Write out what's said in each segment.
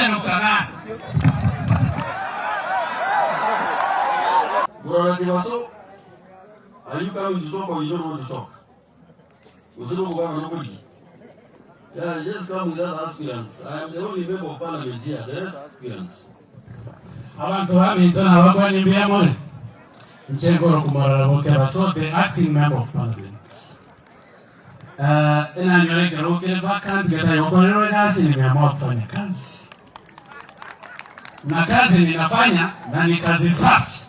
1.8. Morara Kebaso, are you coming to talk or you don't want to talk? Yeah, just come with other aspirants. I am the only member of parliament here, the rest aspirants. Abantu babintu nabakwanyimbia mole nchengoro kumorara Kebaso, the acting member of parliament. Inanyorekera ukire vacant getayokorerwe kazi, nimeamua kufanya kazi na kazi ninafanya na ni kazi safi.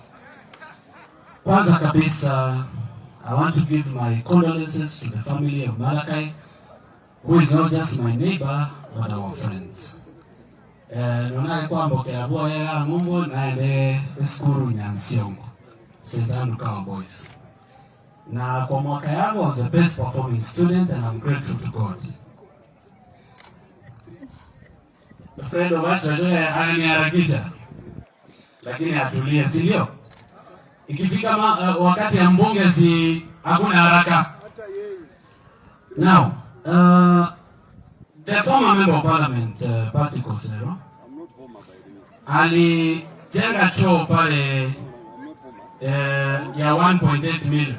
Kwanza kabisa, I want to give my condolences to the family of Malachi, who is not just my neighbor but our friend. Nonake kwambokera bwoya ng'umbu naende eskuru Nyansiongo, St. Andrew Kawa Boys. Na kwa mwaka yangu I was the best performing student and I'm grateful to God. Friend of us ananiharakisha, lakini atulie, si ndio? Ikifika wakati ya mbunge si hakuna haraka. Now, the former member of parliament, Patrick Osero, alijenga choo pale ya 1.8 million.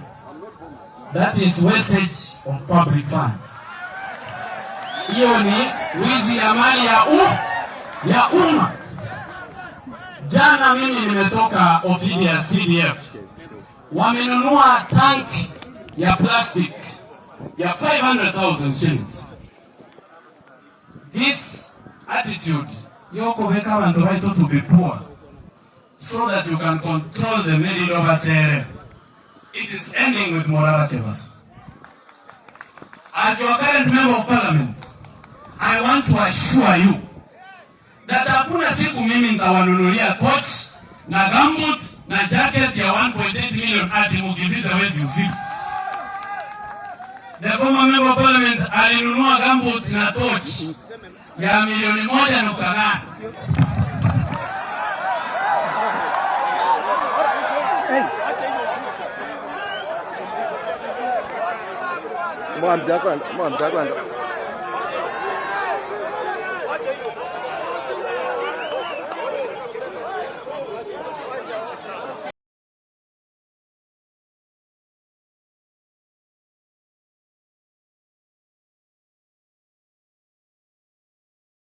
That is wastage of public funds. Hiyo ni wizi ya mali ya umma. Jana mimi nimetoka ofisi ya CDF, wamenunua tank ya plastic ya 500,000 shillings. This attitude yokobeka abantu baitu to be poor so that you can control the middle of us. It is ending with Morara Kebaso. As your current member of parliament, I want to assure you that hakuna siku mimi nitawanunulia torch na gumboot na jacket ya 1.8 million ati mukimbize wezi usiku. The former member of parliament alinunua gumboots na torch ya milioni 1.8.